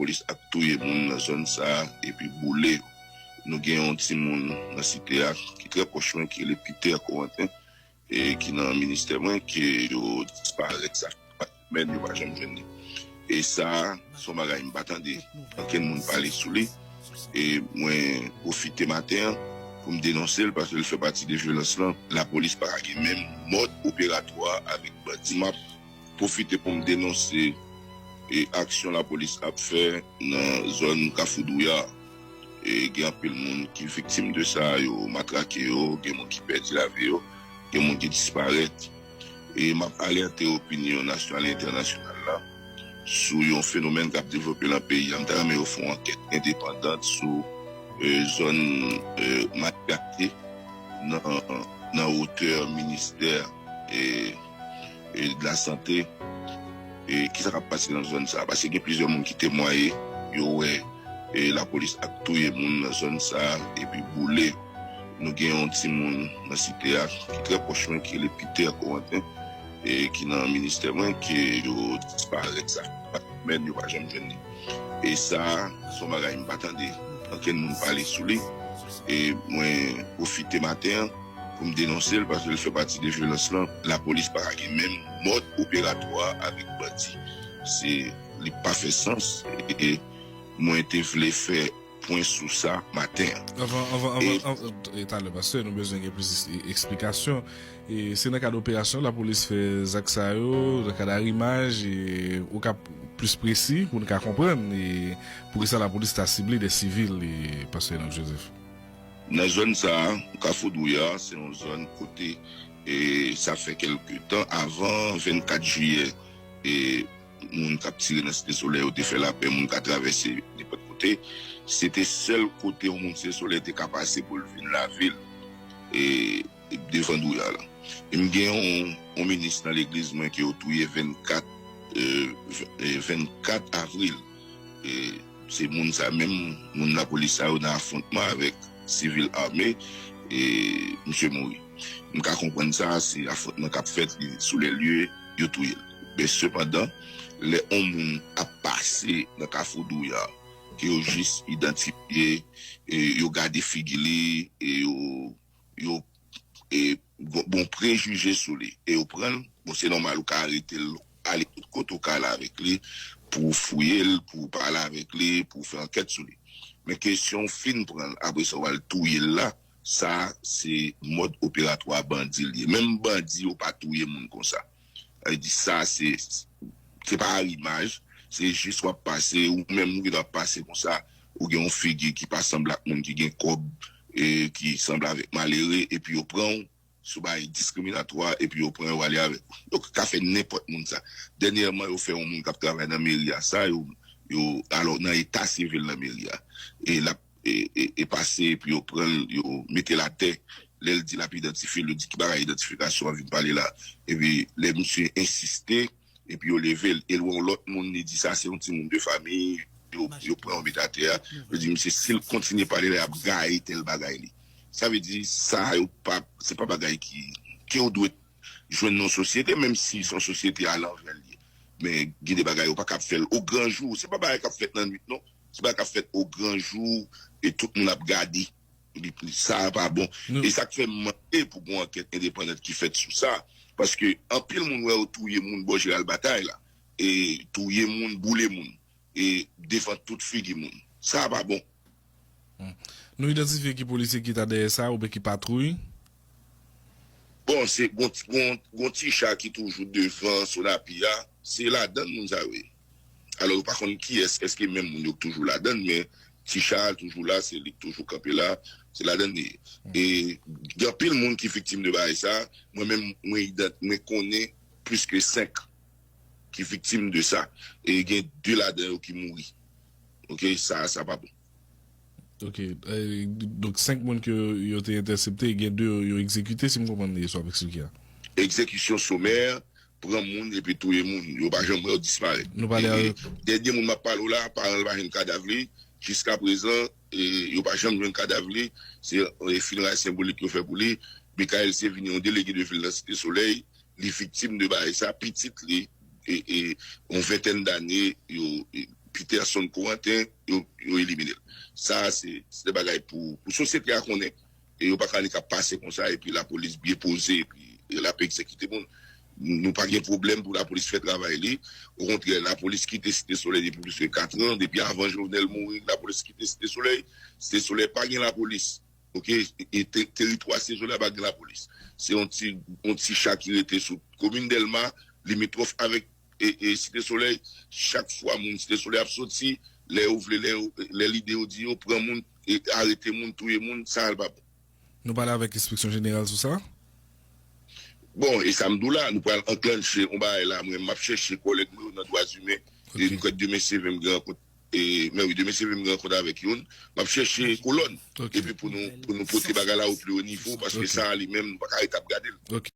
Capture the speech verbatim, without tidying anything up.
lapolis ap touye moun nan zòn sa a epi boule yo. Nou gen yon timoun nan site a ki trè pwòch mwen, ki rele Peter Corentin, e ki nan ministè mwen, ke yo disparèt, sa fè twa semèn yo pa janm jwenn li. E sa, se yon bagay m pa tande ankenn moun pale sou li. E mwen pwofite maten an pou m denonse l, paske l fè pati de vyolans lan. Lapolis pa ka gen menm mòd operatwa avèk bandi. M ap pwofite pou m denonse e aksyon lapolis ap fè nan zòn Kafou Douya. E gen anpil moun ki viktim de sa, yo matrake yo, gen moun ki pèdi lavi yo, gen moun ki disparèt. E m ap alète opinyon nasyonal e entènasyonal la sou yon fenomèn k ap devlope nan peyi a. M ta renmen yo fè yon ankèt endepandan sou e, zòn e, Matigate nan, nan wotè ministè e, e, de la sante. E kisa k ap pase nan zòn sa a? Paske gen plizyè moun ki temwaye, yo wè e, lapolis ap touye moun nan zòn sa a epi boule. Nou gen yon timoun nan site a ki trè pwòch mwen, ki rele Peter Corentin, e ki nan ministè mwen, ke yo disparèt, sa fè twa semèn yo pa janm jwenn li. E sa, se yon bagay m pa tande ankenn moun pale sou li. E mwen pwofite maten an pou m denonse l, paske l fè pati de vyolans lan. Lapolis pa ka gen menm mòd operatwa avèk bandi. Se, li pa fè sans. E mwen te vle fè pwen sou sa maten an. Anvan, anvan, anvan, e anvan, e, talè, pastè, nou bezwen gen plis e, eksplikasyon. E se nan kad operasyon lapolis fè zak sa yo, nan kad arimaj, e ou ka plis presi pou nou ka konprann, e poukisa lapolis ta sible de sivil, e pastè Enock Joseph? Nan zòn sa a, Kafou Douya, se yon zòn kote, e sa fè kèlke tan, avan vennkat jiyè, e moun k ap tire nan Site Solèy yo te fè lapè, moun ka travèse nenpòt kote. Se te sèl kote yon moun Site Solèy te ka pase pou l vin lavil, e, devan Douya la. E m gen yon, yon minis nan legliz mwen ke yo touye vennkat, e, v-, e, vennkat avril. E se moun sa menm, moun lapolis sa yo nan afwontman avèk sivil ame, e misye mouri. M ka konprann sa, se afwontman k ap fèt, li sou lè lye, yo touye l. Men sepandan, lè yon moun ap pase nan Kafou Douya, ke yo jis idantifye, e yo gade figi li, e yo, yo, e, gon, gon prejije sou li, e yo pran l, bon, se nòmal, ou ka arete l, ale tout kote ou ka ale avèk li, pou w fouye l, pou w pale avèk li, pou w fè ankèt sou li. Men kesyon w fin pran l, apre sa w al touye l la, sa se mòd operatwa bandi l ye. Menm bandi yo pa touye moun konsa. Sa vle di sa se, se pa arimaj, se jis w ap pase, ou menm ou gen dwa ap pase konsa, ou gen yon figi ki pa sanble ak moun ki gen kòb, e ki sanble avèk malere, epi yo pran w sou bagay diskriminatwa, epi yo pran yo ale avèk ou. Yo ka fè nenpòt moun sa. Dènyèman, yo fè yon moun k ap travay nan meri a sa, yo, yo, alò, nan eta sivil nan meri a. E l ap, e, e, e pase, epi yo pran l, yo mete l atè. Lè l di l ap idantifye l, yo di, "Ki bagay idantifikasyon w ap vin pale la?" Epi, lè misye ensiste, epi yo leve l, e l wè yon lòt moun, li di, "Sa se yon timoun de fanmi," yo, yo pran, yo mete atè a. Yo di, "Misye, si l kontinye pale la, y ap gaye tèl bagay li." Sa vle di, sa yo pa, se pa bagay ki, ke w dwe jwenn nan yon sosyete, menm si se yon sosyete a lanvè l ye. Men, gen de bagay, yo pa ka ap fè l o gran jou. Se pa bagay k ap fèt nan nwit, non. Se bagay k ap fèt o gran jou, e tout moun ap gade. Li, li, sa pa bon. E sa k fè m mande pou gon ankèt endepandan ki fèt sou sa. Paske anpil moun wè yo touye moun bò Jeral Batay la. E touye moun, boule moun. E devan tout figi moun. Sa pa bon. Hmm. Nou idantifye ki polisye ki ta dèyè sa oubyen ki patwouy? Bon, se gon, gon, gon ti cha ki toujou devan Sonapi a, se ladann moun sa yo ye. Alò, yo pa konn kiyès, èske menm moun yo k toujou ladann, men ti cha a toujou la, se li k toujou kanpe la, se ladann li ye. E gen anpil moun ki viktim de bagay sa, mwen menm, mwen idant-, mwen konnen plis ke senk ki viktim de sa. E gen de ladan yo ki mouri. Ok, sa, sa pa bon. Ok, e, donk senk moun ke yo te entèsepte, gen de yo, yo egzekite, si m konprann byen sa w ap eksplike a. Egzekisyon somè, pran moun epi touye moun, yo pa janm wè yo disparèt. Nou pale a. E, e, dènye moun m ap pale w la, paran l pa jwenn kadav li, jiska prezan, e, yo pa janm jwenn kadav li, se, e, fineray senbolik yo fè pou li. Michael Sévigny, yon delege de vil nan Site Solèy, li viktim de bagay sa, pitit li, e, e, yon ventèn dane, yo, e, Peterson Corentin, yo, yo elimine l. Sa a se, se de bagay pou, pou sosyete a konnen. E yo pa ka annik ap pase konsa, epi lapolis byen poze, epi l ap egzekite moun. Nou pa gen pwoblèm pou lapolis fè travay li. Okontrè, lapolis kite Site Solèy depi plis ke kat an, depi avan Jovenel mouri, lapolis kite Site Solèy. Site Solèy pa gen lapolis. Oke, e te- teritwa Site Solèy pa gen lapolis. Se yon ti, yon ti cha ki rete sou komin Dèlma, limitwòf avèk e, e Site Solèy. Chak fwa moun Site Solèy ap soti, lè yo vle, lè, yo- lè lide yo di yo pran moun, e arete moun, touye moun, sa a l pa bon. Nou pale avèk Enspeksyon Jeneral sou sa? Bon, e sa m di w la, nou pral anklanche yon bagay la, mwen m ap chèche kòlèg mwen yo nan dwa imen. E Ok. m kwè demen se ven m gen rankont, e, men wi, demen se ven m gen rankont avèk youn. M ap chèche kolòn. Ok. Epi pou nou, pou nou pote bagay la o pli wo nivo, paske Ok. Sa a li menm, nou pa ka rete ap gade l. Ok.